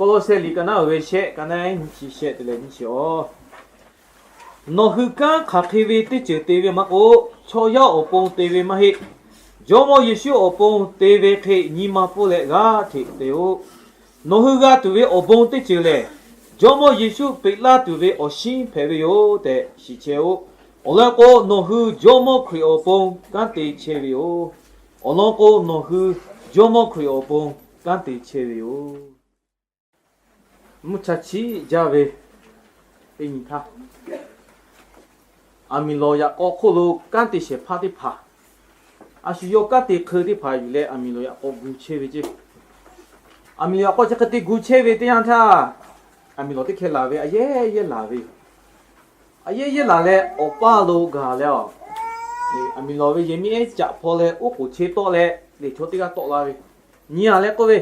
Kawˇlawˇsehˇ liꞈ ka naˉ uiˍ ve shehˆ, ka naˉ nyiˇ chi shehˆ te leh nyiˇ chi awˬ, Nawˬ hui kanˉ hk'aˬ hk'e ve teˇ ceuˬ te ve maˇ k'oˆ, chaw yaˇ awˬ pon te ve maˇ heˆ. Jawˇmawˇ Yeˍsuˆ awˬ pon te ve hk'e nyi ma pfuhˇ leh g'aˇ hteꞈ te-oˆ. Nawˬ hui g'a tuˬ ve awˬ bon teˇ ceuˬ lehˬ, Jawˇmawˇ Yeˍsuˆ peꞈ laˇ tuˬ ve awˬ shinˉ hpehꞈ ve yoˬ tehꞈ shiˍ chehˇ-oˆ. Awˬ lawn k'o, nawˬ hui Jawˇmawˇ Hkriꞈ awˬ pon kanˉ te chehˇ ve yoˬ. Awˬ lawn k'o, nawˬ hui Jawˇmawˇ Hkriꞈ awˬ pon kanˉ te chehˇ ve yoˬ. Mvuhˇ cha chiˆ jaˇ ve teˇ nyi htaˇ, aˬ miˍ lawˬ yaꞈ k'aw hk'oˆ lo kanˉ te shehˍ hpaˇ teˇ hpaˍ, a shu yawˇ kanˉ te hk'eu teˇ hpaˍ yuˬ leh aˬ miˍ lawˬ yaꞈ k'aw gu chehˇ ve ceˇ. Aˬ miˍ lawˬ yaꞈ k'aw chi hk'e te gu chehˇ ve teˇ yanˇ htaˇ, aˬ miˍ lawˬ teˇ hkeh laˬ ve a yehˉ yehˉ laˬ ve yoˬ. A yehˉ yehˉ laˬ leh awˬ paˇ lo gaˬ leh, aˬ miˍ lawˬ ve yehˬ miˉ ehˉ caꞈ hpaw leh oˉ k'oˍ che tawˆ leh, leˬ chaw teˇ g'aˇ tawˆ la ve, nyi-a leh k'oˆ ve,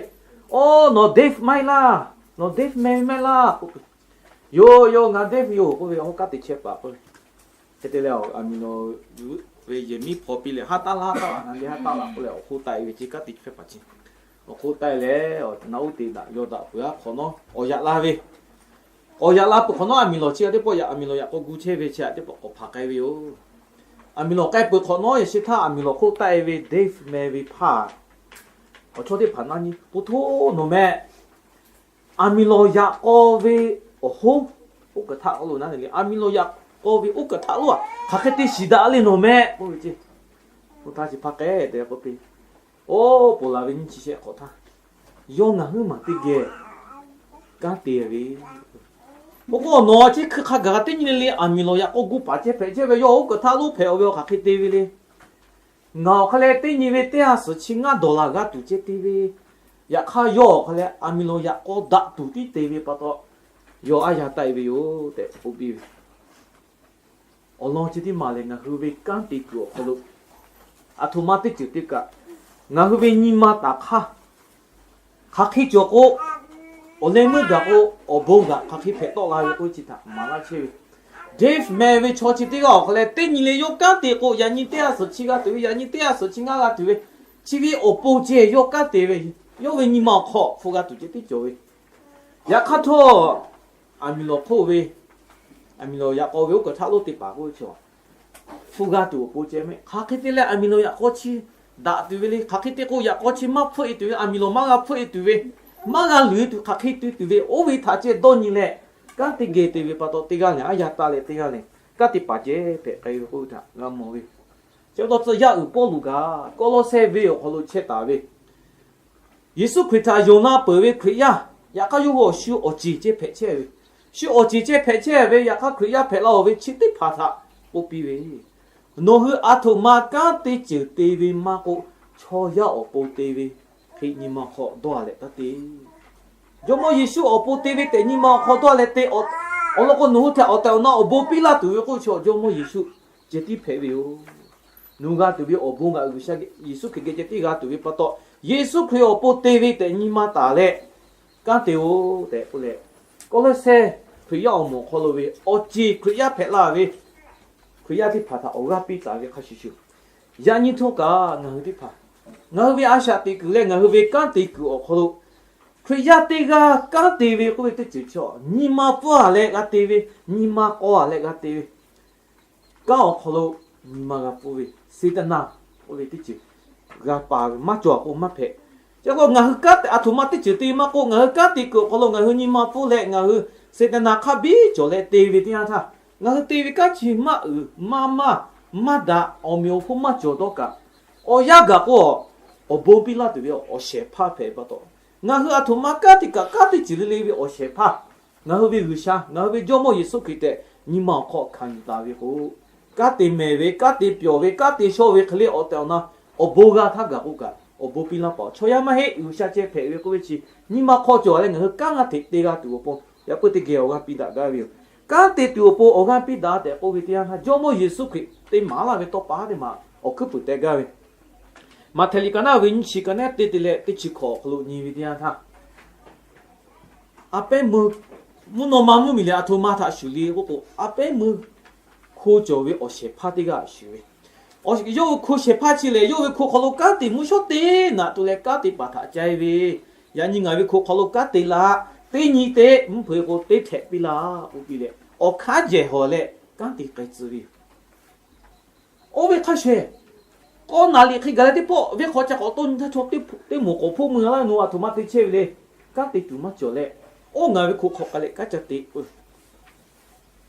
Oˇ, nawˬ Dave maˇ heˆ laˇ, nawˬ Dave meh ve maˇ heˆ laˇ k'oˆ ve. Yoˬ yoˬ, ngaˬ Dave yoˬ k'oˆ ve, awˬ kanˉ te chehˇ paˍ k'oˆ ve. Hk'e te leh aˬ miˍ lawˬ ve yehˬ miˉ hpaw piˇ leh, Haˉ taˉ laˇ, haˉ taˉ laˇ, ngaˬ le haˉ taˉ laˇ k'oˆ leh awˬ hk'oˆ taˆ-e ve ceˇ, kanˉ te chehˇ paˍ ceˇ. Awˬ hk'oˆ taˆ-e leh, naˆ uˉ te daꞈ yaw daꞈ peuˬ-a hk'awꞈ nawˉ awˬ yaꞈ la ve, awˬ yaꞈ la peuˬ hk'awꞈ nawˉ aˬ miˍ lawˬ chi g'a teˇ pawˆ yaꞈ, aˬ miˍ lawˬ yaꞈ k'aw gu chehˇ ve chi teˇ pawˆ k'awꞈ hpanˍ k'ai ve yoˬ. Aˬ miˍ lawˬ k'ai peuˬ hk'awꞈ nawˉ yaꞈ shehˍ htaˇ aˬ miˍ lawˬ hk'oˆ taˆ-e ve Dave meh ve hpaˇ, awˬ chawˇ teˇ hpaˍ naˆ nyi, Pu htoˇ, nawˬ meh aˬ miˍ lawˬ yaꞈ k'aw ve awˬ hoˉ, oˉ kaˬ htaˆ k'oˆ lo naˉ le, aˬ miˍ lawˬ yaꞈ k'aw ve oˉ kaˬ htaˆ lonˉ-a, hk'aˬ hk'e te shiˍ daꞈ le nawˬ meh k'oˆ ve ceˇ. Oˇ htaˇ chi hpaˇ k'ehˉ te k'oˆ piˇ, Oˇ, ponˬ laˬ ve nyiˇ chi shehˆ hk'awꞈ htaˇ, yawˇ ngaˬ huiˉ maˬ teˇ geh kanˉ te ve. Oˇ k'o, nawˬ chi hkui hk'a gaˬ teˇ nyi le le aˬ miˍ lawˬ yaꞈ k'aw gu paˍ ceh hpehꞈ chehˇ ve, yawˇ oˉ kaˬ htaˆ lonˉ hpehꞈ-aˬ ve awˬ hk'aˬ hk'e te ve le. Ngaˬ awˬ hk'a leh teˇ nyi ve teˇ ha suhˍ chi ngaˇ dawˬ laˬ g'a tuˬ ceh te ve, yaꞈ hk'aˇ yawˇ awˬ hk'a leh aˬ miˍ lawˬ yaꞈ k'aw daꞈ tuˬ tiˉ te ve pa taw, yawˇ aˉ yaˇ taˆ-e ve yoˬ tehꞈ k'oˆ piˇ ve. Awˬ lawn chi teˇ maˬ lehˬ, ngaˬ hui ve kanˉ te kuiˬ awˬ hk'aw lo aˬ htoꞈ ma teˇ ceuˬ te kaꞈ, ngaˬ hui ve nyi ma taˍ hk'aˇ, hk'aˬ hk'e cawˬ k'o, awˬ leh meuˇ gaˬ k'o, awˬ bon gaˬ hk'aˬ hk'e hpehꞈ tawˆ la ve k'oˆ ve chi htaꞈ maˍ laˇ chehˇ ve. Dave meh ve chaw chi teˇ g'aˇ awˬ hk'a leh teˇ nyi le yawˇ kanˉ te k'o, yaꞈ nyi teˇ ha suhˍ chi g'a tuˬ ve, yaꞈ nyi teˇ ha suhˍ chi ngaˇ g'a tuˬ ve, chi ve awˬ pon ceh yawˇ kanˉ te ve, yawˇ ve nyi ma awˬ hk'aw hpu g'a tuˬ ceh tiˉ cawˬ ve. Yaꞈ hk'aˇ htawˇ, aˬ miˍ lawˬ hk'oˆ ve, aˬ miˍ lawˬ yaꞈ k'aw ve oˉ kaˬ htaˆ lonˉ te paˍ k'oˆ ve chaw, hpu g'a tuˬ awˬ pon ceh meh. Hk'aˬ hk'e te leh aˬ miˍ lawˬ yaꞈ k'aw chi daꞈ tuˬ ve le. Hk'aˬ hk'e te k'o yaꞈ k'aw chi maˇ hpfuhˆ-e tuˬ ve, aˬ miˍ lawˬ maˇ g'a hpfuhˆ-e tuˬ ve, maˇ g'a luˬ-e tuˬ, hk'aˬ hk'e te tuˬ ve, oˇ ve htaꞈ ceh dawˇ nyi leh, kanˉ te geh te ve pa taw teˇ g'aˇ lehˬ aˉ yaˇ taˆ leh teˇ g'aˇ lehˬ kanˉ te paˍ ceh hpehꞈ k'ai ve k'oˆ ve htaꞈ g'a mawˬ ve. Chi pa taw tcuh yaˇ uiˍ Pawˇluꞈ kaꞈ Kawˇlawˇsehˇ venˇ awˬ hk'aw lo chehˇ taˍ ve, Yeˍsuˆ Hkriꞈ htaꞈ yonˍ la peuˬ ve Hkriꞈ yaˇ, yaꞈ hk'aˇ yawˇ hui awˬ shu awˬ ceˬ ceh hpehꞈ chehˇ ve, shu awˬ ceˬ ceh hpehꞈ chehˇ ve yaꞈ hk'aˇ Hkriꞈ yaˇ hpehꞈ la-oˬ ve chi teˇ hpaˍ htaꞈ k'oˆ piˇ ve, Nawˬ hui aˬ htoꞈ ma kanˉ te ceuˬ te ve maˇ k'oˆ, chaw yaˇ awˬ pon te ve hk'e nyi ma awˬ hk'aw dawˇ-a leh taˇ te. Jawˇmawˇ Yeˍsuˆ awˬ pon te ve tehꞈ nyi ma awˬ hk'aw dawˇ-a leh te. Awˬ lawn k'o, nawˬ hui htaꞈ awˬ tehˬ awˬ na awˬ bon piˇ laˇ tuˬ ve k'oˆ ve chaw Jawˇmawˇ Yeˍsuˆ ceh tiˉ hpehꞈ ve yoˬ. Nawˬ g'a tuˬ ve awˬ bon g'aꞈ G'uiˬsha Yeˍsuˆ Hkriꞈ geh ceh tiˉ g'a tuˬ ve pa taw, Yeˍsuˆ Hkriꞈ awˬ pon te ve tehꞈ nyi ma taˍ leh kanˉ te-oˬ tehꞈ k'oˆ leh, Kawˇlawˇsehˇ Hkriꞈ yaˇ awˬ moˍ awˬ hk'aw lo ve awˬ ceˬ Hkriꞈ yaˇ hpehꞈ la ve Hkriꞈ yaˇ teˇ hpaˍ htaꞈ awˬ g'aˇ piˇ taˍ ve hk'a shuˍ shuˍ, yaꞈ nyi htawˇ kaꞈ ngaˬ hui teˇ hpaˍ, ngaˬ hui ve a shaꞈ teꞈ kuiˬ leh ngaˬ hui ve kanˉ te kuiˬ awˬ hk'aw lo Hkriꞈ yaˇ teˇ g'aˇ kanˉ te ve k'oˆ ve teˇ ceuˬ chaw nyi ma pfuhˇ-a leh g'a te ve, nyi ma k'aw-a leh g'a te ve, kanˉ awˬ hk'aw lo nyi ma g'a pfuhˇ ve, Saˍtanˍ k'oˆ ve teˇ ceuˬ g'a paˍ ve maˇ cawˬ k'o maˇ hpehꞈ. Chi k'o ngaˬ hui kanˉ te aˬ htoꞈ ma teˇ ceuˬ te maˇ k'oˆ, ngaˬ hui kanˉ te kuiˬ awˬ hk'aw lo ngaˬ hui nyi ma pfuhˇ leh ngaˬ hui Saˍtanˍ hk'a biˉ cawˬ leh te ve teˇ yanˇ htaˇ, ngaˬ hui te ve kanˉ chi maˇ uiˍ maˇ maˇ maˇ daꞈ, awˬ meꞈ awˬ hponˇ maˇ cawˬ dawˇ kaꞈ, awˬ yanˇ gaˬ k'o, awˬ bon piˇ laˇ tuˬ ve awˬ shehˍ hpaˇ hpehꞈ pa taw, ngaˬ hui aˬ htoꞈ ma kanˉ te kaꞈ kanˉ teˇ ceuˬ le le ve awˬ shehˍ hpaˇ, ngaˬ hui ve G'uiˬsha, ngaˬ hui ve Jawˇmawˇ Yeˍsuˆ Hkriꞈ tehꞈ nyi ma awˬ hk'aw hkanˍ yuˬ taˍ ve k'o, kanˉ te mehˍ ve, kanˉ te pyawˬ ve, kanˉ te shawˇ ve hk'e le awˬ tehˬ awˬ na awˬ bon g'a htaˇ gaˬ k'o kaꞈ, awˬ bon piˇ laˇ paˍ chaw yaˇ maˇ heˆ. G'uiˬsha ceh hpehꞈ ve k'oˆ ve chi nyi ma hk'aw cawˬ leh ngaˬ hui kanˉ g'a hteꞈ te g'a tuˬ awˬ pon yaꞈ puiˉ teˇ geh awˬ g'aˇ piˇ daꞈ gaˇ ve yoˬ. Kanˉ te tuˬ awˬ pon awˬ g'aˇ piˇ daꞈ tehꞈ k'oˆ ve teˇ yanˇ htaˇ, Jawˇmawˇ Yeˍsuˆ Hkriꞈ te maˍ laˇ ve tawˇ pa haˉ teˇ maˬ awˬ hkuiˉ puiˍ teh gaˇ ve, Maꞈhtehˍ liꞈ ka naˉ ve nyiˇ chi ka naˉ teˇ te leh teˇ chi hkawꞈ awˬ hk'aw lo nyi ve teˇ yanˇ htaˇ, a pehˉ meuˇ mvuhˇ naw ma mvuhˇmiˬ lehˬ aˬ htoꞈ ma htaꞈ shuˍ le k'oˆ k'o, a pehˉ meuˇ hko cawˬ ve awˬ shehˍ hpaˇ teˇ g'aˇ shuˍ ve. Yawˇ ve hko shehˍ hpaˇ chi lehˬ, yawˇ ve hko hk'aw lo kanˉ te mvuhˇ shawˉ teˇ naꞈ to leh kanˉ te paˍ htaꞈ ca-e ve, yaꞈ nyi ngaˬ ve hko hk'aw lo kanˉ te laˇ, Teˇ nyi te mvuhˇ hpeuꞈ k'o teˇ htehꞈ piˇ laˇ k'oˆ piˇ leh, awˬ hk'aˇ jehˬ hawˬ leh kanˉ te k'ai tcuh ve yoˬ. Oˇ ve hk'a shehˍ, k'awˇ naˍ riꞈ hk'e gaˬ leh teˇ pawˆ venˇ hk'aw ca k'awꞈ toˇ nyi htaˇ, chaw teˇ moˍ k'awꞈ hpoˆ mui laˇ nawˬ aˬ htoꞈ ma te chehˇ ve le. Kanˉ te tuˬ maˇ cawˬ leh, oˇ ngaˬ ve hk'oˆ hk'aw k'ai leh kanˉ ca te k'o,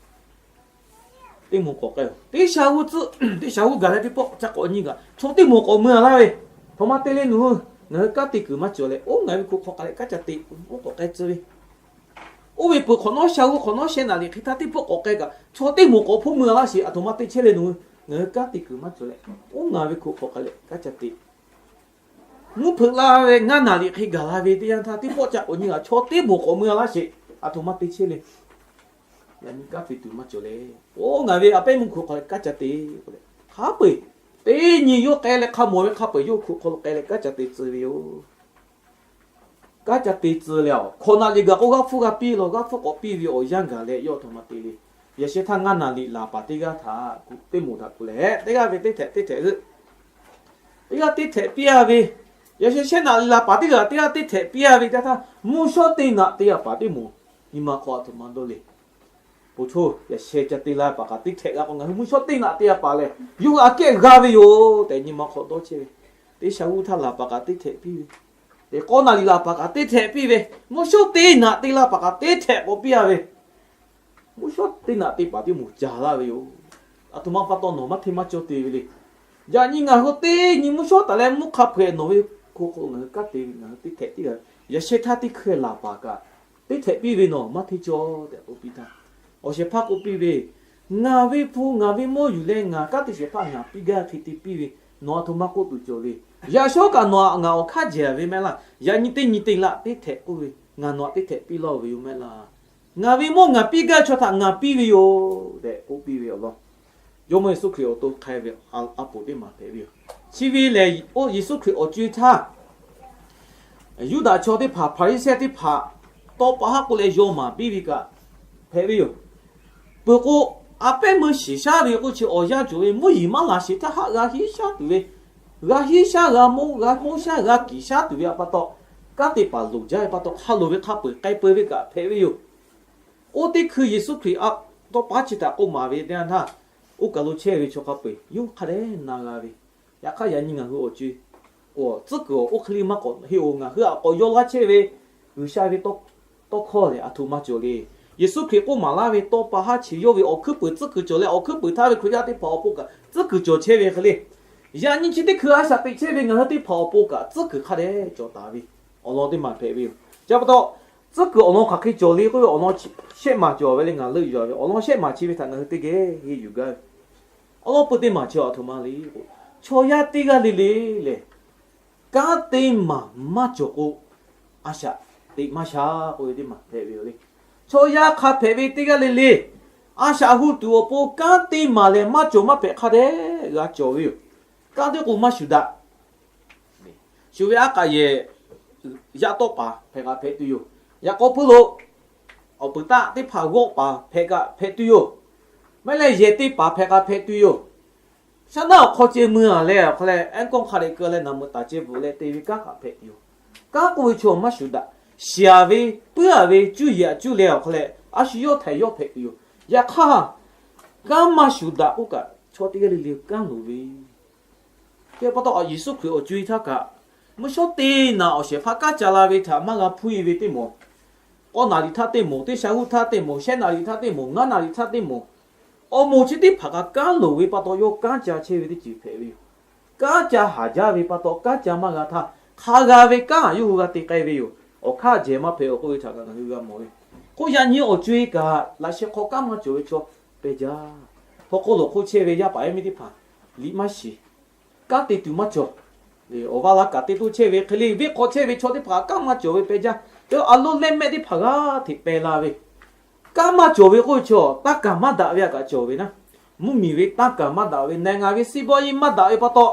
teˇ moˍ k'awꞈ k'ai-oˬ. Teˇ sha g'uˇ tcuhˆ, teˇ sha g'uˇ gaˬ leh teˇ pawˆ ca k'awꞈ nyi kaꞈ, chaw teˇ moˍ k'awꞈ mui laˇ ve, aˬ htoꞈ ma te le nawˬ hui, ngaˬ hui kanˉ te kuiˬ maˇ cawˬ leh, oˇ ngaˬ ve hk'oˆ hk'aw k'ai leh kanˉ ca te k'o, oˇ k'awꞈ k'ai tcuh ve. Oˇ ve peuˬ hk'awꞈ nawˉ sha g'uˇ hk'awꞈ nawˉ shehˆ naˍ riꞈ hk'e htaˇ teˇ pawˆ k'awꞈ k'ai kaꞈ, chaw teˇ moˍ k'awꞈ hpoˆ mui laˇ sheˍ, aˬ htoꞈ ma te chehˇ le nawˬ hui, ngaˬ hui kanˉ te kuiˬ maˇ cawˬ leh, oˇ ngaˬ ve hk'oˆ hk'aw k'ai leh kanˉ ca te. Mvuhˇ hpeuꞈ la ve ngaˇ naˍ riꞈ hk'e gaˬ la ve teˇ yanˇ htaˇ, teˇ pawˆ ca k'awꞈ nyi kaꞈ, chaw teˇ moˍ k'awꞈ mui laˇ sheˍ, aˬ htoꞈ ma te chehˇ le. Yaꞈ nyi kanˉ te tuˬ maˇ cawˬ le. Oˇ ngaˬ ve a pehˉ meuˇ hk'oˆ hk'aw leh kanˉ ca te k'oˆ leh, hk'a peu-eˬ teˇ nyi yawˇ k'ai leh hk'a mawˬ ve hk'a peu-eˬ yawˇ hk'oˆ hk'aw lo k'ai leh kanˉ ca te tcuh ve yoˬ. Kanˉ ca te tcuh leh, hkawꞈ naˍ riꞈ gaˬ k'o g'aˇ hpfuhˇ g'a piˇ law, g'aˇ hpfuhˇ k'awꞈ piˇ ve awˬ yanˇ gaˬ leh yawˇ aˬ htoꞈ ma te le. Yaꞈ sheh htaˇ ngaˇ naˍ riꞈ laˬ paˍ teˇ g'aˇ htaꞈ teˇ moˍ htaꞈ kuˬ leh, teˇ g'aˇ ve teˇ htehꞈ teˇ htehꞈ heuˆ, teˇ g'aˇ teˇ htehꞈ piˇ-a ve, yaꞈ sheh shehˆ naˍ riꞈ laˬ paˍ teˇ g'aˇ teˇ g'aˇ teˇ htehꞈ piˇ-a ve teˇ htaˇ, mvuhˇ shawˉ teˇ naꞈ te-a paˍ teˇ moˍ nyi ma hk'aw aˬ htoꞈ ma dawˇ le. Poˬ choˇ, yaꞈ sheh ca te la paˍ kaꞈ teˇ htehꞈ g'a k'o, ngaˬ hui mvuhˇ shawˉ teˇ naꞈ te-a paˍ lehˬ yawˇ hui aꞈ kehˉ g'a ve yoˬ tehꞈ nyi ma hk'aw dawˇ chehˇ ve. Teˇ sha g'uˇ htaˇ laˬ paˍ kaꞈ teˇ htehꞈ piˇ ve, teꞈ k'awˇ naˍ riꞈ laˬ paˍ kaꞈ teˇ htehꞈ piˇ ve, mvuhˇ shawˉ teˇ naꞈ te la paˍ kaꞈ teˇ htehꞈ k'awꞈ piˇ-a ve, mvuhˇ shawˉ teˇ naꞈ te paˍ teˇ moˍ caˬ laˇ ve yoˬ. Aˬ htoꞈ ma pa taw nawˬ maˇ hteˇ maˇ cawˇ te ve le. Yaꞈ nyi ngaˬ hui teˇ nyi mvuhˇ shawˉ taˍ leh mvuhˇ hk'a peu-eˬ nawˬ ve hk'oˆ hk'aw lo ngaˬ hui kanˉ te ve, ngaˬ hui teˇ htehꞈ tiˉ g'a ve, yaꞈ sheh htaˇ teˇ hkui laˬ paˍ kaꞈ teˇ htehꞈ piˇ ve nawˬ maˇ hteˇ cawˇ tehꞈ k'oˆ piˇ htaˇ, awˬ shehˍ hpaˇ k'oˆ piˇ ve, Ngaˬ ve hpu ngaˬ ve mawˇ yuˬ leh ngaˬ kanˉ te shehˍ hpaˇ ngaˬ piˇ gaˇ hk'e te piˇ ve, nawˬ aˬ htoꞈ ma k'oˆ tuˬ cawˬ le. Yaꞈ shawˉ kaꞈ nawˬ aꞈ ngaˬ awˬ hk'aˇ jehˬ ve mehˆ laˇ. Yaꞈ nyi teˇ nyi te laꞈ teˇ htehꞈ k'oˆ ve, ngaˬ nawˬ aꞈ teˇ htehꞈ piˇ laˇ-oˬ ve yoˬ mehˆ laˇ. Ngaˬ ve mawˇ ngaˬ piˇ gaˇ ve chaw htaꞈ ngaˬ piˇ ve yoˬ tehꞈ k'oˆ piˇ ve awˬ lawn, Jawˇmawˇ Yeˍsuˆ Hkriꞈ awˬ to hk'ai ve a poˍ teˇ maˬ hpehꞈ ve yoˬ. Chi ve lehˬ, oˇ Yeˍsuˆ Hkriꞈ awˬ co-e htaˇ, Yuˇdaꞈ chaw teˇ hpaˍ, Hpaˍriˍsehˇ teˇ hpaˍ tawˇ pa haˉ k'oˆ leh yaw maˍ piˇ ve kaꞈ hpehꞈ ve yoˬ. Peuˬ k'o, a pehˉ meuˇ shiˍ shaˉ ve k'oˆ chi awˬ yanˇ cawˬ ve mvuhˇ yeˬ maˇ laˬ sheˍ htaˇ haˆ g'a hiˉ shaˉ tuˬ ve, g'a hiˉ shaˉ g'a moˇ g'a moˇ shaˉ g'a kiˍ shaˉ tuˬ ve pa taw, kanˉ te paˍ loˍ jaˇ ve pa taw hk'a loˍ ve hk'a peu-eˬ k'ai peu-eˬ ve kaꞈ hpehꞈ ve yoˬ. Oˇ teˇ hkui Yeˍsuˆ Hkriꞈ a tawˇ pa haˉ chi htaꞈ k'oˆ maˍ ve teˇ yanˇ htaˇ, oˇ kaˬ lo chehˇ ve chaw hk'a peu-eˬ yawˇ hk'a dehꞈ na g'a ve, yaꞈ hk'aˇ yaꞈ nyi ngaˬ hui awˬ co-e, tcuhˉ kuiˬ awˬ oˇ hk'e le maˇ k'awꞈ heˆ-oˬ. Ngaˬ hui aꞈ k'awꞈ yaw laˇ chehˇ ve G'uiˬsha ve tawˇ hkawˇ lehˬ aˬ htoꞈ ma cawˬ le. Yeˍsuˆ Hkriꞈ k'oˆ maˍ laˇ ve tawˇ pa haˉ chi yawˇ ve awˬ hkuiˉ puiˍ tcuhˉ kuiˬ cawˬ leh, awˬ hkuiˉ puiˍ htaˇ ve Hkriꞈ yaˇ teˇ hpaˍ awˬ pon kaꞈ tcuhˉ kuiˬ cawˬ chehˇ ve hk'e le. Yaꞈ nyi chi teˇ hkui a shaꞈ teꞈ chehˇ ve ngaˬ hui teˇ hpaˍ awˬ pon kaꞈ tcuhˉ kuiˬ hk'a dehꞈ cawˬ taˍ ve awˬ lawn teˇ maˬ hpehꞈ ve yoˬ. Chi pa taw, tcuhˉ kuiˬ awˬ lawn hk'aˬ hk'e cawˬ le k'oˆ ve awˬ lawn shehˆ maˬ cawˬ ve le. Ngaˬ leuˆ yuˬ ve awˬ lawn shehˆ maˬ chi ve htaꞈ ngaˬ hui teˇ geh henˇ yuˬ gaˇ ve awˬ lawn peu teˇ maˬ chi aˬ htoꞈ ma le k'o, chaw yaˇ teˇ g'aˇ le le lehˬ, kanˉ teˇ maˬ maˇ cawˬ k'o, a shaꞈ teꞈ maˇ sha k'oˆ ve teˇ maˬ hpehꞈ ve yoˬ le. Chaw yaˇ hk'a hpehꞈ ve teˇ g'aˇ le le, a shaꞈ hu tuˬ awˬ pon kanˉ teˇ maˬ lehˬ maˇ cawˬ maˇ hpehꞈ hk'a dehꞈ g'a cawˬ ve yoˬ. Kanˉ teˇ k'o maˇ shuˍ daꞈ. Shuˍ ve aˉ k'aꞈ yehˬ yaˇ tawˆ paˍ hpehꞈ k'aꞈ hpehꞈ tuˬ yoˬ. Yaꞈ k'aw pui lo awˬ peuˬ taˆ teˇ hpaˍ g'awˆ paˍ hpehꞈ k'aꞈ hpehꞈ tuˬ yoˬ. Maˇ heˆ leh yehˬ teˇ paˍ hpehꞈ k'aꞈ hpehꞈ tuˬ yoˬ. Shaˉ naˉ awˬ hk'aw ceh mui-a leh awˬ hk'aw leh ehˉ kawˇ hk'a dehꞈ keu leh naˬ meuꞈ taˍ ceh bvuhꞈ leh te ve kanˉ hk'aꞈ hpehꞈ tuˬ yoˬ. Kanˉ k'oˆ ve chaw maˇ shuˍ daꞈ. Shiˍ-a ve, puiˉ-a ve, cuˇ yiˍ-a cuˇ leh awˬ hk'aw leh a shu yawˇ htaiˍ yawˇ hpehꞈ tuˬ yoˬ. Yaꞈ hk'aˇ, kanˉ maˇ shuˍ daꞈ k'oˆ kaꞈ chaw teˇ g'aˇ le le kanˉ loˍ ve Chi pa taw, Yeˍsuˆ Hkriꞈ awˬ co-e htaˇ kaꞈ, mvuhˇ shawˉ teˇ naꞈ awˬ shehˍ hpaˇ kanˉ ca la ve htaꞈ maˇ g'a hpuˇ-e ve teˇ moˍ, k'awˇ naꞈ liꞈ htaˇ teˇ moˍ, teˇ sha g'uˇ htaˇ teˇ moˍ, shehˆ naꞈ liꞈ htaˇ teˇ moˍ, ngaˇ naꞈ liꞈ htaˇ teˇ moˍ, awˬ moˍ chi teˇ hpaˍ kaꞈ kanˉ loˍ ve pa taw, yawˇ kanˉ ca chehˇ ve teˇ ceuˬ hpehꞈ ve yoˬ. Kanˉ ca haˍ jaˇ ve pa taw, kanˉ ca maˇ g'a htaˇ, hk'a g'a ve kanˉ yawˇ hui g'a te k'ai ve yoˬ. Awˬ hk'aˇ jehˬ maˇ hpehꞈ-oˬ k'oˆ ve htaꞈ kaꞈ ngaˬ hui g'a mawˬ ve. Hk'oˆ yaꞈ nyi awˬ co-e kaꞈ, laꞈ sheh hk'aw kanˉ maˇ cawˬ ve chaw pehˇ jaˇ. Hpaw hk'oˆ lo hk'oˆ chehˇ ve yaˇ paˍ yaˇ miˇ teˇ hpaˍ liꞈ maˇ shiˍ, kanˉ te tuˬ maˇ cawˬ. Awˬ va la kaꞈ te toˇ chehˇ ve hk'e le, venˇ hk'aw chehˇ ve chaw teˇ hpaˍ kanˉ maˇ cawˬ ve pehˇ jaˇ. Te a loˇ leh mehˆ teˇ hpaˍ g'aˇ hteꞈ pehˇ la ve, kanˉ maˇ cawˬ ve k'oˆ ve chaw, tanˇ kaˍ maˇ daꞈ ve htaꞈ kaꞈ cawˬ ve naˉ. Mvuhˇmiˬ ve tanˇ kaˍ maˇ daꞈ ve, naˍ ngaˬ ve siˉ bawˇ iˉ maˇ daꞈ ve pa taw,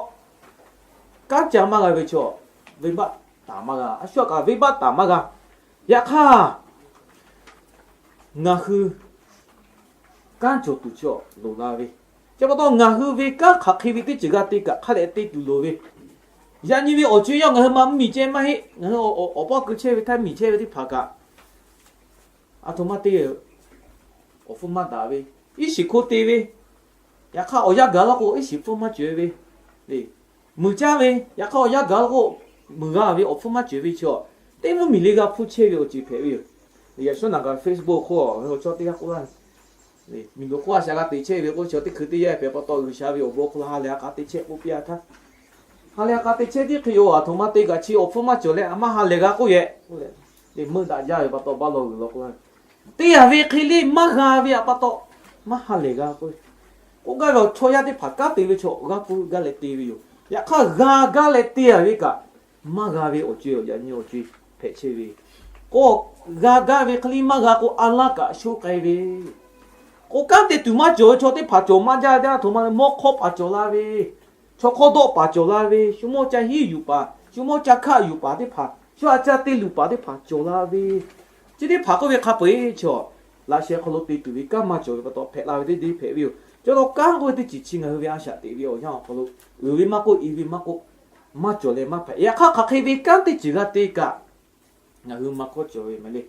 kanˉ ca maˇ g'a ve chaw, venˇbaˆ taˍ maˇ g'a. A shu htaꞈ kaꞈ venˇbaˆ taˍ maˇ g'a. Yaꞈ hk'aˇ, ngaˬ hui kanˉ cawˬ tuˬ chaw loˍ la ve, chi pa taw ngaˬ hui ve kanˉ hk'aˬ hk'e ve teˇ ceuˬ g'a te kaꞈ hk'a dehꞈ te tuˬ loˍ ve. Yaꞈ nyi ve awˬ co-e yawˇ ngaˬ hui ma mvuhˇmiˬ ceh maˇ heˆ. Ngaˬ hui awˬ paw keu chehˇ ve htaˇ miˬ chehˇ ve teˇ hpaˍ kaꞈ, Aˬ htoꞈ ma te, awˬ hpfuhˇ maˇ daꞈ ve, iˉ shiˍ hko te ve, yaꞈ hk'aˇ awˬ yanˇ gaˬ laˇ k'o iˉ shiˍ hpfuhˇ maˇ cawˬ ve le. Muiˬ caˇ ve, yaꞈ hk'aˇ awˬ yanˇ gaˬ laˇ k'o muiˬ g'a ve awˬ hpfuhˇ maˇ cawˬ ve chi, teˇ mvuhˇ miˬ le g'a hpfuhˇ chehˇ ve awˬ ceuˬ hpehꞈ ve yoˬ. Yaꞈ shawˉ naˬ kaꞈ Facebook hk'oˆ ve awˬ chaw teˇ g'aˇ k'oˆ laˇ, miˬ guiˬ hk'oˆ a shaꞈ g'a te chehˇ ve k'o, chi teˇ hkui teˇ yanˇ hpehꞈ pa taw, G'uiˬsha ve awˬ bon hk'aw lo ha lehˬ ha k'a te chehˇ k'oˆ piˇ a htaˇ, ha lehˬ ha k'a te chehˇ tiˉ hk'e yoˬ. Aˬ htoꞈ ma te kaꞈ chi awˬ hpfuhˇ maˇ cawˬ leh a maˇ ha lehˬ g'a k'oˆ yehˬ k'oˆ leh, meuˇ daꞈ jaˇ ve pa taw baˆ lawˬ g'uiˬ law k'oˆ laˇ. Te a ve hk'e le maˇ g'a ve pa taw, maˇ ha lehˬ g'a k'oˆ ve. K'oˆ gaˇ ve awˬ chaw yaˇ teˇ hpaˍ kanˉ te ve chaw g'a hpu gaˇ leh te ve yoˬ. Yaꞈ hk'aˇ g'a gaˇ leh te a ve kaꞈ, maˇ g'a ve awˬ co-e awˬ yaꞈ nyi awˬ co-e hpehꞈ chehˇ ve k'o, g'a gaˇ ve hk'e le maˇ g'a k'o a laˇ kaꞈ sho k'ai ve. K'o kanˉ te tuˬ maˇ cawˬ ve chaw teˇ hpaˍ cawˬ maˇ jaˇ ve aˬ htoꞈ ma le, mawˇ hk'awˇ paˍ cawˬ la ve, chaw hk'awˇ dawˆ paˍ cawˬ la ve, shu mawˇ ca hiˉ yuˬ paˍ, shu mawˇ ca hkaˆ yuˬ paˍ teˇ hpaˍ, shu a ca te luˬ paˍ teˇ hpaˍ cawˬ la ve, chi teˇ hpaˍ k'oˆ ve hk'a peu-eˬ chi laꞈ sheh hk'aw lo te tuˬ ve kanˉ maˇ cawˬ ve pa taw hpehꞈ la ve teˇ deˇ hpehꞈ ve yoˬ. Chi taw kanˉ k'oˆ ve teˇ ceuˬ chi ngaˬ hui ve a shaꞈ teꞈ ve awˬ yanˇ awˬ hk'aw lo, uiˍ ve maˇ k'oˆ, i ve maˇ k'oˆ, maˇ cawˬ leh maˇ hpehꞈ. Yaꞈ hk'aˇ hk'aˬ hk'e ve kanˉ teˇ ceuˬ g'a te kaꞈ, ngaˬ hui maˇ kawˇ cawˬ ve maˇ le.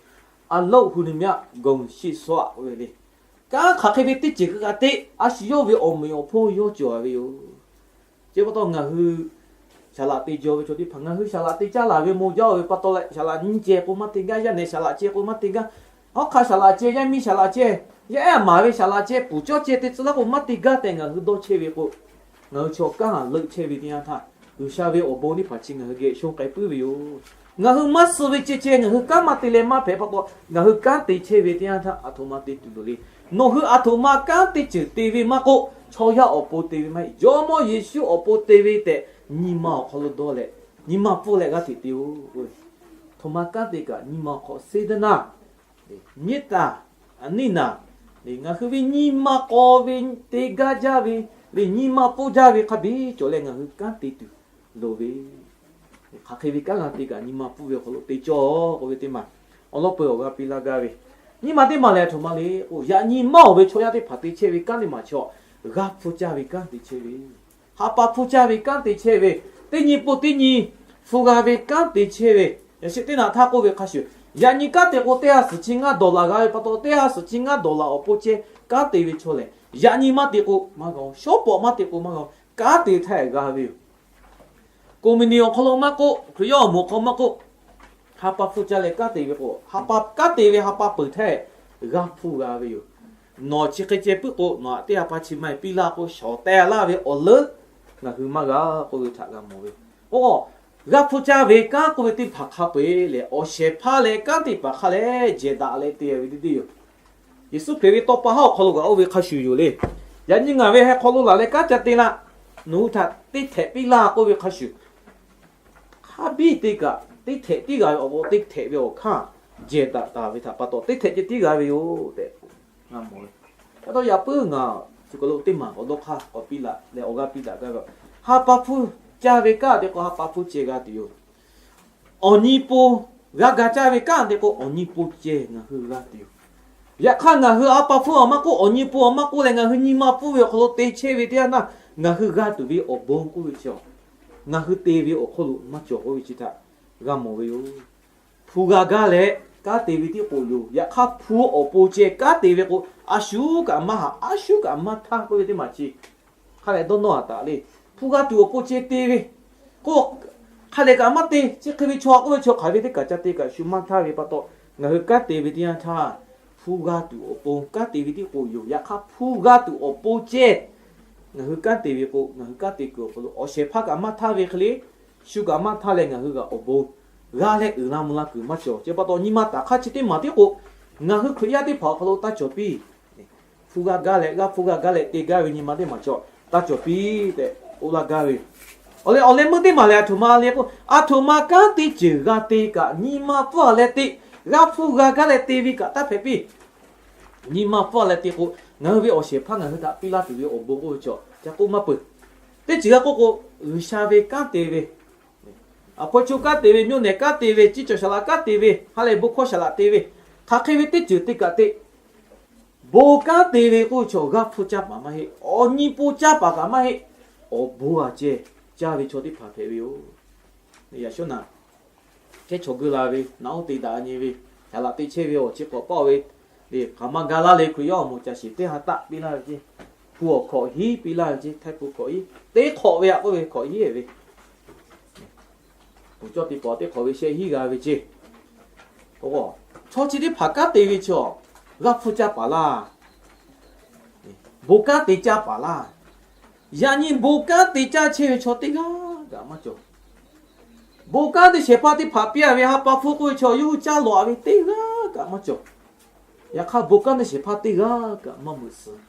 A loˆ hu ni myaˆ gaˬ shiˆ sawˉ-aꞈ k'oˆ ve le. Kanˉ hk'aˬ hk'e ve teˇ ceuˬ g'a te, a shu yawˇ ve awˬ meꞈ awˬ hponˇ yawˇ cawˬ ve yoˬ. Chi pa taw ngaˬ hui saˍ laꞈ te jaw ve chaw teˇ hpaˍ, ngaˬ hui saˍ laꞈ te caˇ laˬ ve maw jaˇ ve pa taw leh, saˍ laꞈ nyiˇ ceh k'o maˇ te gaˇ, yaˇ nehˬ saˍ laꞈ ceh k'o maˇ te gaˇ, hawˉ hk'aˇ saˍ laꞈ ceh, yaˇ miˇ saˍ laꞈ ceh, yaˇ ehˉ maˍ ve saˍ laꞈ ceh, puˍ cawˇ ceh te tcuh laˇ k'o maˇ te gaˇ tehꞈ ngaˬ hui dawˇ chehˇ ve k'o, ngaˬ hui chaw kanˉ ha leuˆ chehˇ ve teˇ yanˇ htaˇ, G'uiˬsha ve awˬ bon teˇ hpaˍ chi ngaˬ hui geh shonˇ k'ai puiˉ ve yoˬ. Ngaˬ hui maˇ suh ve ceh ceh ngaˬ hui kanˉ maˇ te leh maˇ hpehꞈ pa taw, ngaˬ hui kanˉ te chehˇ ve teˇ yanˇ htaˇ aˬ htoꞈ ma te tuˬ loˍ le. Nawˬ hui aˬ htoꞈ ma kanˉ teˇ ceuˬ te ve maˇ k'oˆ, chaw yaˇ awˬ pon te ve maˇ heˆ, Jawˇmawˇ Yeˍsuˆ awˬ pon te ve tehꞈ nyi ma awˬ hk'aw lo dawˇ leh, nyi ma pfuhˇ leh g'aˇ hteꞈ te-oˬ. Aˬ htoꞈ ma kanˉ te kaꞈ nyi ma awˬ hk'aw seˉ daˇ naˇ, nyiˉ taˍ, aˬ niˇ naˍ, ngaˬ hui ve nyi ma k'aw ve te gaˇ jaˇ ve le, nyi ma pfuhˇ jaˇ ve hk'a biˇ cawˬ leh ngaˬ hui kanˉ te tuˬ loˍ ve, hk'aˬ hk'e ve kanˉ g'a te kaꞈ nyi ma pfuhˇ ve awˬ hk'aw lo te cawˇ k'oˆ ve teˇ maˬ awˬ lawn peu awˬ g'a piˇ laˇ gaˇ ve. Nyiˇ maˬ teˇ maˬ lehˬ aˬ htoꞈ ma le k'o, yaꞈ nyi maˇ awˬ ve chaw yaˇ teˇ hpaˍ te chehˇ ve kanˉ teˇ maˬ chi, g'a hpu caˇ ve kanˉ te chehˇ ve, ha pa hpu caˇ ve kanˉ te chehˇ ve, teˇ nyi po teˇ nyi hpu g'a ve kanˉ te chehˇ ve, yaꞈ shi teˇ naꞈ htaˇ k'oˆ ve hk'a shuˍ, yaꞈ nyi kanˉ te k'o teˇ ha suhˍ chi ngaˇ dawˬ laꞈ g'a ve pa taw, teˇ ha suhˍ chi ngaˇ dawˬ laꞈ awˬ pon ceh kanˉ te ve chaw lehˬ, yaꞈ nyi maˇ te k'o maˇ g'a-oˬ, shawˉ pawˍ maˇ te k'o maˇ g'a-oˬ, kanˉ te htaˇ g'a ve yoˬ. Koˍ miˬ niˬ awˬ hk'aw lo maˇ k'oˆ, Hkriꞈ yaˇ awˬ moˍ hk'aw maˇ k'oˆ, ha pa hpu caˇ leh kanˉ te ve k'o, ha pa kanˉ te ve ha pa peuˬ htaˇ g'a hpu g'a ve yoˬ. Nawˬ chi hk'e ceh puiˉ k'o, nawˬ aꞈ teˇ ha pa chi ma piˇ laˇ k'o, shawˍ teh laˇ ve awˬ leuˉ ngaˬ hui maˇ g'a k'oˆ ve htaꞈ g'a mawˬ ve. Oˇ, g'a hpu caˇ ve kanˉ k'oˆ ve teˇ hpaˍ hk'a peu-eˬ lehˬ, awˬ shehˍ hpaˇ leh kanˉ teˇ hpaˍ hk'a leh jehˬ daꞈ leh te ve teˇ deˇ yoˬ. Yeˍsuˆ Hkriꞈ ve tawˇ pa haˉ awˬ hk'aw lo g'aꞈ oˇ ve hk'a shuˍ yoˬ le. Yaꞈ nyi ngaˬ ve ha hk'aw lo laˬ leh kanˉ ca te laˇ, nawˬ hui htaꞈ teˇ htehꞈ piˇ laˇ k'oˆ ve hk'a shuˍ, hk'a biˇ te kaꞈ teˇ htehꞈ tiˉ g'a ve awˬ k'o, teˇ htehꞈ ve awˬ hkanˇ jehˬ daꞈ taˍ ve htaꞈ pa taw teˇ htehꞈ ceh tiˉ g'a ve yoˬ tehꞈ ngaˬ mawˬ ve. Yaꞈ taw yaꞈ puiˉ ngaˬ chi kaˬ lo teˇ maˬ k'awꞈ dawˇ hk'aˇ k'awꞈ piˇ laꞈ leh awˬ g'aˇ piˇ daꞈ gaˇ ve, ha pa hpfuhˇ caˇ ve kanˉ te k'o ha pa hpfuhˇ ceh g'a tuˬ yoˬ. Awˬ nyi po g'a ga caˇ ve kanˉ te k'o awˬ nyi po ceh ngaˬ hui g'a tuˬ yoˬ. Yaꞈ hk'aˇ ngaˬ hui ha pa hpfuhˇ awˬ maˇ k'oˆ, awˬ nyi po awˬ maˇ k'oˆ leh ngaˬ hui nyi ma pfuhˇ ve awˬ hk'aw lo te chehˇ ve teˇ yanˇ htaˇ, ngaˬ hui g'a tuˬ ve awˬ bon k'oˆ ve chi, ngaˬ hui te ve awˬ hk'oˆ lo maˇ cawˬ k'oˆ ve chi htaꞈ g'a mawˬ ve yoˬ. Hpu g'a gaˇ leh kanˉ te ve tiˉ k'o yoˬ. Yaꞈ hk'aˇ hpu awˬ pon ceh kanˉ te ve k'o, a shu kaꞈ maˇ haꞈ, a shu kaꞈ maˇ htaˇ k'oˆ ve teˇ maˬ chi hk'a leh dawˇ nawˇ a taˍ le. Hpu g'a tuˬ awˬ pon ceh te ve k'o, hk'a leh kaꞈ maˇ te. Chi hk'e ve chaw k'oˆ ve chaw hk'aˬ ve teˇ kaˬ ca te kaꞈ shu maˇ htaˇ ve pa taw, ngaˬ hui kanˉ te ve teˇ yanˇ htaˇ, hpu g'a tuˬ awˬ pon kanˉ te ve tiˉ k'o yoˬ. Yaꞈ hk'aˇ hpu g'a tuˬ awˬ pon ceh ngaˬ hui kanˉ te ve k'o, ngaˬ hui kanˉ te kuiˬ awˬ hk'aw lo awˬ shehˍ hpaˇ kaꞈ maˇ htaˇ ve hk'e le, shu kaꞈ maˇ htaˇ leh ngaˬ hui g'aꞈ awˬ bon g'a leh uiˍ la mvuh la kuiˬ maˇ cawˬ. Chi pa taw nyi ma taˍ hk'aˇ chi teˇ maˬ tiˉ k'o, ngaˬ hui Hkriꞈ yaˇ teˇ hpaˍ awˬ hk'aw lo taˇ cawˬ piˇ. Hpu g'a gaˇ leh g'a hpu g'a gaˇ leh te gaˇ ve nyi ma teˇ maˬ cawˬ, taˇ cawˬ piˇ tehꞈ k'oˆ laˇ gaˇ ve yoˬ. Awˬ leh awˬ leh meuˇ teˇ maˬ lehˬ aˬ htoꞈ ma le k'o, aˬ htoꞈ ma kanˉ teˇ ceuˬ g'a te kaꞈ nyi ma pfuhˇ a leh te, g'a hpu g'a gaˇ leh te ve kaꞈ taˇ hpehꞈ piˇ. Nyi ma pfuhˇ a leh te k'o, ngaˬ hui ve awˬ shehˍ hpaˇ ngaˬ hui htaꞈ piˇ laˇ tuˬ ve awˬ bon k'oˆ ve chi ca k'oˆ maˇ peuˬ. Teˇ ceuˬ g'a k'oˆ k'o, G'uiˬsha ve kanˉ te ve, aˬ hpaw co kanˉ te ve, myoˇ nehˬ kanˉ te ve, ciˇ cawˬ saˍ laꞈ kanˉ te ve, ha lehˬ bon hkawˇ saˍ laꞈ te ve, hk'aˬ hk'e ve teˇ ceuˬ te kaꞈ te, bon kanˉ te ve k'oˆ ve chaw g'a hpu caˇ paˍ maˇ heˆ. Awˬ nyi po caˇ paˍ kaꞈ maˇ heˆ. Awˬ bon a ceh caˇ ve chaw teˇ hpaˍ hpehꞈ ve yoˬ. Yaꞈ shawˉ naꞈ kehˉ chaw geu la ve, naꞈ oˇ te daꞈ nyi ve, Yaꞈ laꞈ te chehˇ ve awˬ chi hk'awꞈ paˆ ve, le hk'aˬ ma ga laˇ le Hkriꞈ yaˇ awˬ moˍ caˬ shiˍ teˇ ha taˆ piˇ laˇ ve ceˇ. Hpu awˬ hkawꞈ hiˉ piˇ laˇ ve ceˇ, htaiˇ hpu hkawꞈ hiˉ, teˇ hk'awꞈ ve aꞈ k'oˆ ve hkawꞈ hiˉ ve, awˬ cawˇ teˇ hpaˍ teˇ hk'awꞈ ve shehˆ hiˉ g'a ve ceˇ. Chaw chi teˇ hpaˍ kanˉ te ve chaw, g'aˇ hpfuhˇ caˇ paˍ laˇ, bon kanˉ te caˇ paˍ laˇ. Yaꞈ nyi bon kanˉ te caˇ chehˇ ve chaw teˇ g'aˇ kaꞈ maˇ cawˬ. Bon kanˉ te shehˍ hpaˇ teˇ hpaˍ piˇ a ve ha pa hpfuhˇ k'oˆ ve chaw yawˇ hui caˇ lawꞈ ve teˇ g'aˇ kaꞈ maˇ cawˬ. Yaꞈ hk'aˇ bon kanˉ te shehˍ hpaˇ teˇ g'aˇ kaꞈ maˇ meuꞈ suh.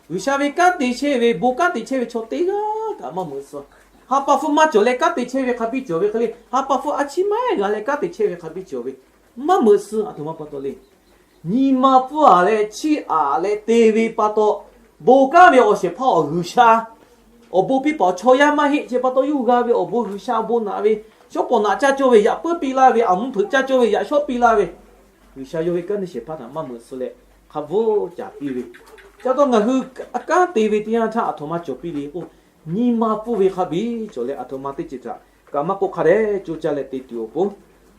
G'uiˬsha ve kanˉ te chehˇ ve, bon kanˉ te chehˇ ve chaw teˇ g'aˇ kaꞈ maˇ meuꞈ suh. Ha pa hpfuhˇ maˇ cawˬ leh kanˉ te chehˇ ve hk'a biˇ cawˬ ve hk'e le, ha pa hpfuhˇ a chiˇ maˇ g'a leh kanˉ te chehˇ ve hk'a biˇ cawˬ ve, maˇ meuꞈ suh. Aˬ htoꞈ ma pa taw le, nyi ma pfuhˇ aˬ leh chiˇ aꞈ leh te ve pa taw, bon kanˉ ve awˬ shehˍ hpaˇ awˬ G'uiˬsha awˬ bon piˇ paˍ awˬ chaw yaˇ maˇ heˆ. Chi pa taw yawˇ hui g'a ve awˬ bon G'uiˬsha awˬ bon naꞈ ve, shawˉ pawˍ naꞈ caˇ cawˇ ve yaꞈ puiˉ piˇ laˇ ve, aˬ mvuhˇ hpeuꞈ caˇ cawˇ ve yaꞈ shawˉ piˇ laˇ ve, G'uiˬsha yawˇ ve kanˉ te shehˍ hpaˇ htaꞈ maˇ meuꞈ suh leh hk'a bvuhˇ caˍ piˇ ve. Chi pa taw ngaˬ hui kanˉ te ve teˇ yanˇ htaˇ aˬ htoꞈ ma cawˬ piˇ le k'o, nyi ma pfuhˇ ve hk'a biˇ cawˬ leh aˬ htoꞈ ma teˇ ceuˬ htaꞈ kaꞈ maˇ k'oˆ hk'a dehꞈ coˇ caˇ leh te tuˬ awˬ pon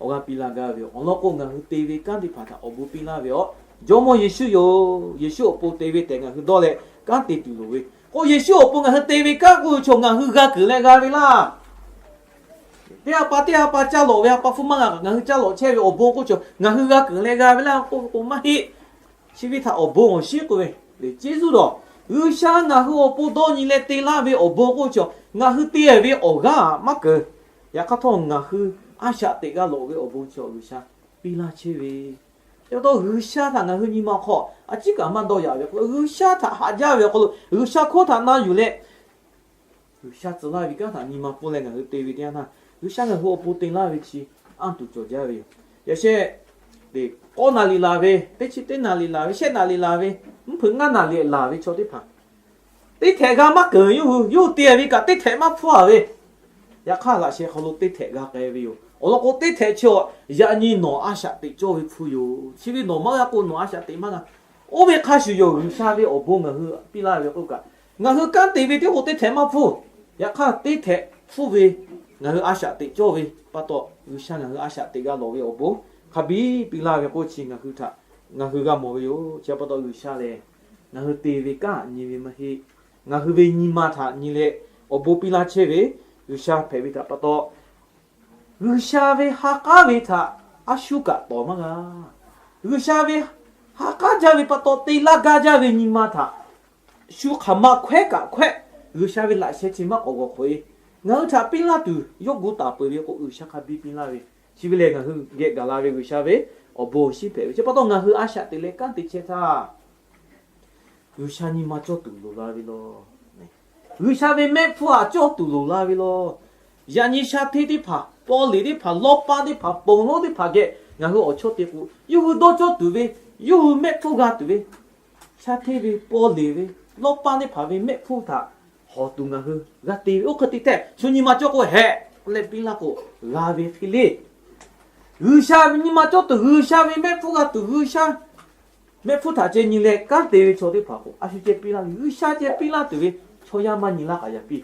awˬ g'aˇ piˇ laˇ gaˇ ve yoˬ. Awˬ lawn k'o, ngaˬ hui te ve kanˉ teˇ hpaˍ htaꞈ awˬ bon piˇ laˇ ve yoˬ. Jawˇmawˇ Yeˍsuˆ yoˬ. Yeˍsuˆ awˬ pon te ve tehꞈ ngaˬ hui dawˇ leh kanˉ te tuˬ loˍ ve k'o, Yeˍsuˆ awˬ pon ngaˬ hui te ve kanˉ k'oˆ ve chaw ngaˬ hui g'a keunˍ leh g'a ve laˇ. Teˇ ha pa teˇ ha pa caˇ lawꞈ ve ha pa hpfuhˇ maˇ g'a kaꞈ ngaˬ hui caˇ lawꞈ chehˇ ve awˬ bon k'oˆ ve chaw ngaˬ hui g'a keunˍ leh g'a ve laˇ k'oˆ ve k'o maˇ heˆ. Chi ve htaꞈ awˬ bon awˬ shiˉ k'oˆ ve le, ceˇ zuˇ dawˬ. G'uiˬsha ngaˬ hui awˬ pon dawˇ nyi leh te laˇ ve awˬ bon k'oˆ ve chaw ngaˬ hui te ve awˬ g'aˇ maˇ keunˍ. Yaꞈ hk'aˇ htawˇ ngaˬ hui a shaꞈ teꞈ g'a lawꞈ ve awˬ bon chi G'uiˬsha piˇ laˇ chehˇ ve. Chi pa taw G'uiˬsha htaꞈ ngaˬ hui nyi ma hk'aw a ciˉ kaꞈ maˇ dawˇ yaꞈ ve k'o, G'uiˬsha htaꞈ haꞈ jaˇ ve awˬ hk'aw lo G'uiˬsha hkawˇ htaꞈ na yuˬ leh G'uiˬsha tcuh laˇ ve kanˉ htaꞈ nyi ma pfuhˇ leh ngaˬ hui te ve teˇ yanˇ htaˇ, G'uiˬsha ngaˬ hui awˬ pon te laˇ ve chi anˇ tuˬ cawˬ jaˇ ve yoˬ. Yaꞈ sheh, k'awˇ naˍ liꞈ laˬ ve, teˇ chi teˇ naˍ liꞈ laˬ ve, shehˆ naˍ liꞈ laˬ ve, mvuhˇ hpeuꞈ ngaˇ naˍ liꞈ laˬ ve chaw teˇ hpaˍ teˇ htehꞈ g'a maˇ keunˍ. Yawˇ hui yawˇ hui te ve kaꞈ teˇ htehꞈ maˇ hpfuhˇ a ve. Yaꞈ hk'aˇ laꞈ sheh hk'aw lo teˇ htehꞈ g'a k'ai ve yoˬ. Awˬ lawn k'o, teˇ htehꞈ chi awˬ yaꞈ nyi nawˬ a shaꞈ teꞈ cawˇ ve hpfuhˇ yoˬ. Chi ve nawˬ maˇ g'a k'o nawˬ a shaꞈ teꞈ maˇ g'a. Oˇ ve hk'a shuˍ yoˬ. G'uiˬsha ve awˬ bon ngaˬ hui piˇ laˇ ve k'oˆ kaꞈ, ngaˬ hui kanˉ te ve teˇ k'o teˇ htehꞈ maˇ hpfuhˇ. Yaꞈ hk'aˇ teˇ htehꞈ hpfuhˇ ve ngaˬ hui a shaꞈ teꞈ cawˇ ve pa taw, G'uiˬsha ngaˬ hui a shaꞈ teꞈ g'a lawˬ ve awˬ bon hk'a biˇ piˇ laˇ ve k'oˆ chi ngaˬ hui htaꞈ ngaˬ hui g'a mawˬ ve yoˬ. Chi pa taw G'uiˬsha lehˬ, ngaˬ hui te ve kanˉ nyi ve maˇ heˆ. Ngaˬ hui ve nyi ma htaꞈ nyi leh awˬ bon piˇ laˇ chehˇ ve G'uiˬsha hpehꞈ ve htaꞈ pa taw, G'uiˬsha ve ha k'aˉ ve htaꞈ a shu kaꞈ tawˍ maˇ g'a. G'uiˬsha ve ha k'aˉ jaˇ ve pa taw te laˇ gaˇ jaˇ ve nyi ma htaꞈ shu hk'aˬ ma hkawehˉ kaꞈ hkawehˉ, G'uiˬsha ve laꞈ sheh chi maˇ k'awꞈ g'awˬ hk'awꞈ e. Ngaˬ hui htaꞈ piˇ laˇ tuˬ yawˇ gu taˍ peuˬ ve k'o, G'uiˬsha hk'a biˇ piˇ laˇ ve. Chi ve lehˬ, ngaˬ hui geh gaˬ la ve G'uiˬsha ve awˬ bon awˬ shinˉ hpehꞈ ve chi pa taw, ngaˬ hui a shaꞈ teꞈ leh kanˉ te chehˇ htaˇ, G'uiˬsha nyi ma cawˇ tuˬ loˍ la ve law. G'uiˬsha ve mehˆ hpfuhˇ htaꞈ cawˇ tuˬ loˍ la ve law. Yaꞈ nyi sha hteˇ teˇ hpaˍ, paw leˍ teˇ hpaˍ, lawˇ paˇ teˇ hpaˍ, ponˬ lonˉ teˇ hpaˍ geh ngaˬ hui awˬ chawˇ te k'o, yawˇ hui dawˇ cawˇ tuˬ ve, yawˇ hui mehˆ hpfuhˇ g'a tuˬ ve, sha hteˇ ve, paw leˍ ve, lawˇ paˇ teˇ hpaˍ ve mehˆ hpfuhˇ htaꞈ hawˬ tuˬ ngaˬ hui g'a te ve. Oˇ hk'e te tehꞈ shu nyi ma cawˇ k'o, hehꞈ leh piˇ laˇ k'o, g'a ve hk'e le. G'uiˬsha ve nyi ma cawˇ tuˬ, G'uiˬsha ve mehˆ hpfuhˇ g'a tuˬ, G'uiˬsha mehˆ hpfuhˇ htaꞈ ceh nyi leh kanˉ te ve chaw teˇ hpaˍ k'o, a shu ceh piˇ laˇ ve, G'uiˬsha ceh piˇ laˇ tuˬ ve chaw yaˇ maˇ nyi laˇ k'aꞈ yaꞈ piˇ.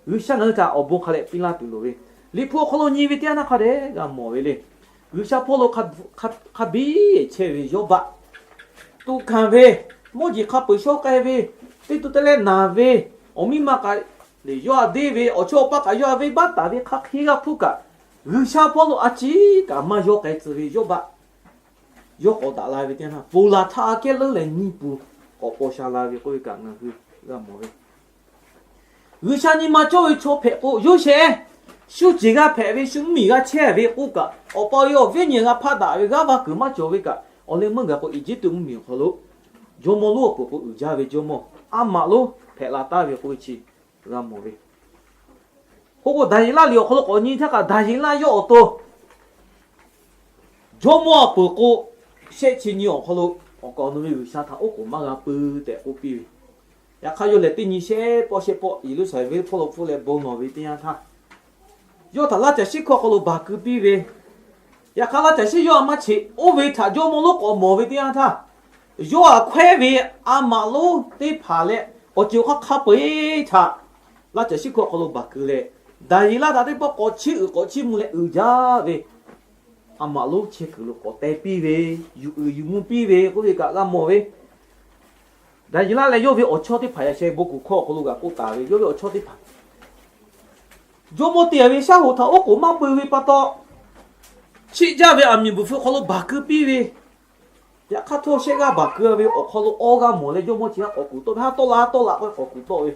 G'uiˬsha ngaˬ hui htaꞈ awˬ bon hk'a leh piˇ laˇ tuˬ loˍ ve, Liꞈ hpu awˬ hk'aw lo nyi ve teˇ yanˇ htaˇ hk'a dehꞈ g'a mawˬ ve le. G'uiˬsha hpawˇ lo hk'a biˇ chehˇ ve Yawˇbaˆ, tuꞈ hkanˍ ve, mawˇ jeˬ hk'a peuˬ shawˉ k'ai ve, teˇ tu teˇ leh naˬ ve, awˬ miˇ ma kaꞈ yawˇ htaꞈ deˇ ve, awˬ chawˇ awˬ paˇ kaꞈ yawˇ htaꞈ venˇbaˆ taˍ ve, hk'aˬ hk'e g'a hpuˇ kaꞈ, G'uiˬsha hpawˇ lo a ciˉ kaꞈ maˇ yawˇ k'ai tcuh ve Yawˇbaˆ, yawˇ k'awꞈ daꞈ la ve teˇ yanˇ htaˇ, ponˬ laˬ htaˇ aꞈ kehˉ leuˉ leh nyiˇ pun k'awꞈ paw sha la ve k'oˆ ve kaꞈ ngaˬ hui g'a mawˬ ve. G'uiˬsha nyi ma cawˇ ve chaw hpehꞈ k'o, Yoˇsehꞈ shu ceˬ g'a hpehꞈ ve, shu mvuhˇmiˬ g'a chehˇ ve k'oˆ kaꞈ, awˬ pa ve awˬ viˉ nyi g'a hpaˆ daꞈ ve, g'aˇ va kuiˬ maˇ cawˬ ve kaꞈ, awˬ leh meuˇ gaˬ k'o, Eˇjiˇtuꞈ mvuhˇmiˬ awˬ hk'aw lo jawˇmawˇ lonˉ awˬ peuˬ k'o uiˍ jaˇ ve jawˇmawˇ a maꞈ lonˉ hpehꞈ la taˍ ve k'oˆ ve chi g'a mawˬ ve. K'oˆ k'o, Daˍyeˍlaˆ liꞈ awˬ hk'aw lo k'awꞈ nyi htaˇ kaꞈ, Daˍyeˍlaˆ yawˇ awˬ to jawˇmawˇ awˬ peuˬ k'o, shehˆ chi nyi awˬ hk'aw lo awˬ kaˍ awˬ nu ve G'uiˬsha htaꞈ oˉ k'oˍ maˇ g'a peuˬ tehꞈ k'oˆ piˇ ve. Yaꞈ hk'aˇ yawˇ lehˬ teˇ nyi shehˆ pawˆ shehˆ pawˆ Yeˍruˆsaˍlehnˍ venˇ hpawˇ lo hpfuhˆ leh bon lawˬ ve teˇ yanˇ htaˇ, yawˇ htaꞈ laˇ caˬ shiˉ hkawˇ hk'aw lo baˬ keu piˇ ve. Yaꞈ hk'aˇ laˇ caˬ shiˉ yawˇ a maˇ cheꞈ, oˇ ve htaꞈ jawˇmawˇ lonˉ k'awꞈ mawˬ ve teˇ yanˇ htaˇ, yawˇ htaꞈ hkawehˉ ve a maꞈ lonˉ teˇ hpaˍ leh awˬ ceuˬ awˬ hk'aˇ hk'a peu-eˬ htaꞈ laˇ caˬ shiˉ hkawˇ hk'aw lo baˬ keu leh, Daˍyeˍlaˆ htaꞈ teˇ pawˆ k'awꞈ chiˇ uiˍ k'awꞈ chiˇ mvuh leh uiˍ jaˇ ve, a maꞈ lonˉ chehˇ kuiˬ lo k'awꞈ teh piˇ ve, yuˬ uiˍ yuˬ mvuh piˇ ve k'oˆ ve kaꞈ g'a mawˬ ve. Daˍyeˍlaˆ leh yawˇ ve awˬ chawˇ teˇ hpaˍ yaꞈ sheh bon kuˬ hkawˇ awˬ hk'aw lo g'a k'oˆ taˍ ve, yawˇ ve awˬ chawˇ teˇ hpaˍ jawˇmawˇ te a ve shaˉ hoꞈ htaꞈ oˉ k'oˍ maˇ peu ve pa taw, chiˆ jaˇ ve aˬ miˍ bvuhˬ hpfuh hk'aw lo baˬ keu piˇ ve, yaꞈ hk'aˇ htawˇ shehˆ g'aˇ baˬ keu ve awˬ hk'aw lo awˇ g'aˇ mawˬ leh jawˇmawˇ chi haˉ k'awꞈ kuˬ tawˆ ve, haˉ tawˆ la haˉ tawˆ la k'o k'awꞈ kuˬ tawˆ ve,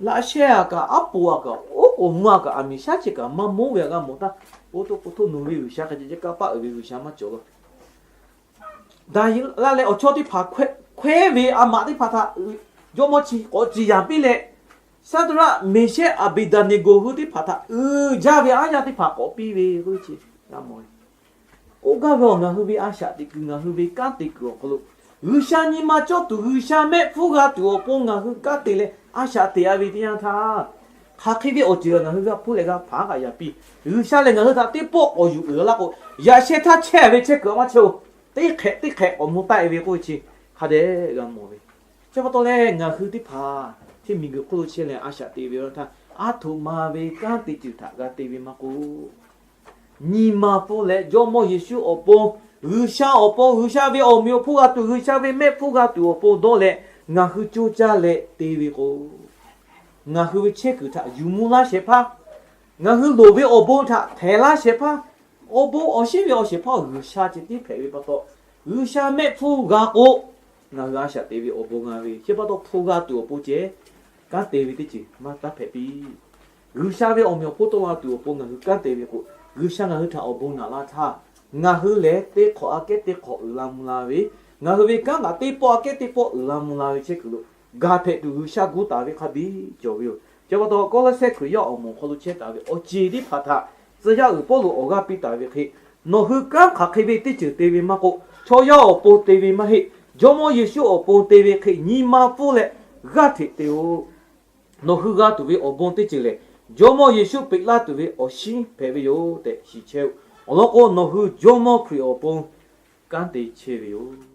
laꞈ sheh a kaꞈ, aˉ poꞈ a kaꞈ, oˉ k'oˍ mvuh a kaꞈ, aˬ miˍ shaˉ chi kaꞈ maˇ mawˇ ve a g'a mawˬ htaˇ, oˇ to k'o hto nawˬ ve G'uiˬsha hk'e ceh kanˇ paˆ uiˍ ve G'uiˬsha maˇ cawˬ la. Daˍyeˍlaˆ leh awˬ chawˇ teˇ hpaˍ hkawehˉ ve a maꞈ teˇ hpaˍ htaꞈ jawˇmawˇ chi k'awꞈ ciˍ yanˍ piˇ leh, Saˍdraˆ, Meˍshehˆ, Aˍbeˍdaˍneˍgoˍ hui teˇ hpaˍ htaꞈ uiˍ jaˇ ve aˉ yanˇ teˇ hpaˍ k'awꞈ piˇ ve k'oˆ ve chi g'a mawˬ ve. K'oˆ gaˇ ve awˬ, ngaˬ hui ve a shaꞈ teꞈ kuiˬ, ngaˬ hui ve kanˉ te kuiˬ awˬ hk'aw lo, G'uiˬsha nyi ma cawˇ tuˬ, G'uiˬsha mehˆ hpfuhˇ g'a tuˬ awˬ pon ngaˬ hui kanˉ te leh a shaꞈ teꞈ a ve teˇ yanˇ htaˇ, hk'aˬ hk'e ve awˬ ceuˬ ngaˬ hui g'a hpuˇ leh g'a hpanˍ g'a yaꞈ piˇ, G'uiˬsha lehˬ ngaˬ hui htaꞈ teˇ pawˆ k'awꞈ yuˬ uiˍ la k'o, yaꞈ sheh htaˇ chehˇ ve chehˇ kuiˬ a maˇ chehˇ-oˬ, teˇ hk'ehꞈ teˇ hk'ehꞈ k'awꞈ mvuh taˆ-e ve k'oˆ ve chi hk'a dehꞈ g'a mawˬ ve. Chi pa taw leh ngaˬ hui teˇ hpaˍ hteˇ miˬguiˬ hk'oˆ lo chehˇ leh a shaꞈ teꞈ ve awˬ htaˇ, aˉ htoꞈ ma ve kanˉ te ceuˬ htaꞈ g'a te ve maˇ k'oˆ, nyi ma pfuhˇ leh Jawˇmawˇ Yeˍsuˆ awˬ pon, G'uiˬsha awˬ pon, G'uiˬsha ve awˬ meꞈ awˬ hponˇ g'a tuˬ, G'uiˬsha ve mehˆ hpfuhˇ g'a tuˬ awˬ pon dawˇ leh ngaˬ hui coˇ caˇ leh te ve k'o, ngaˬ hui ve chehˇ kuiˬ htaꞈ yuˬ mvuh laˇ shehˍ hpaˇ, ngaˬ hui loˍ ve awˬ bon htaꞈ htehˍ laˇ shehˍ hpaˇ, awˬ bon awˬ shinˉ ve awˬ shehˍ hpaˇ G'uiˬsha ceh tiˉ hpehꞈ ve pa taw, G'uiˬsha mehˆ hpfuhˇ g'a k'o, ngaˬ hui a shaꞈ te ve awˬ bon g'a ve. Chi pa taw hpfuhˇ g'a tuˬ awˬ pon ceh kanˉ te ve teˇ ceuˬ maˇ taˇ hpehꞈ piˇ. G'uiˬsha ve awˬ meꞈ awˬ hponˇ tawˆ la tuˬ awˬ pon ngaˬ hui kanˉ te ve k'o, G'uiˬsha ngaˬ hui htaꞈ awˬ bon naꞈ la htaˇ, ngaˬ hui lehˬ teˇ hk'awꞈ aꞈ kehˉ teˇ hk'awꞈ uiˍ la mvuh la ve, ngaˬ hui ve kanˉ kaꞈ teˇ pawˆ aꞈ kehˉ teˇ pawˆ uiˍ la mvuh la ve chehˇ kuiˬ lo, gaˬ hpehꞈ tuˬ G'uiˬsha gu taˍ ve hk'a biˇ cawˬ ve yoˬ. Chi pa taw Kawˇlaˇsehˇ Hkriꞈ yaˇ awˬ moˍ awˬ hk'aw lo chehˇ taˍ ve awˬ ceˬ teˇ hpaˍ htaꞈ tcuh yaˇ uiˍ Pawˇluꞈ awˬ g'aˇ piˇ taˍ ve hk'e, nawˬ hui kanˉ hk'aˬ hk'e ve teˇ ceuˬ te ve maˇ k'oˆ, chaw yaˇ awˬ pon te ve maˇ heˆ, Jawˇmawˇ Yeˍsuˆ awˬ pon te ve hk'e nyi ma pfuhˇ leh g'aˇ hteꞈ te-oˬ. Nawˬ hui g'a tuˬ ve awˬ bon teˇ ceuˬ lehˬ, Jawˇmawˇ Yeˍsuˆ peꞈ laˇ tuˬ ve awˬ shinˉ hpehꞈ ve yoˬ tehꞈ shiˍ chehˇ-oˆ. Awˬ lawn k'o, nawˬ hui Jawˇmawˇ Hkriꞈ awˬ pon kanˉ te chehˇ ve yoˬ.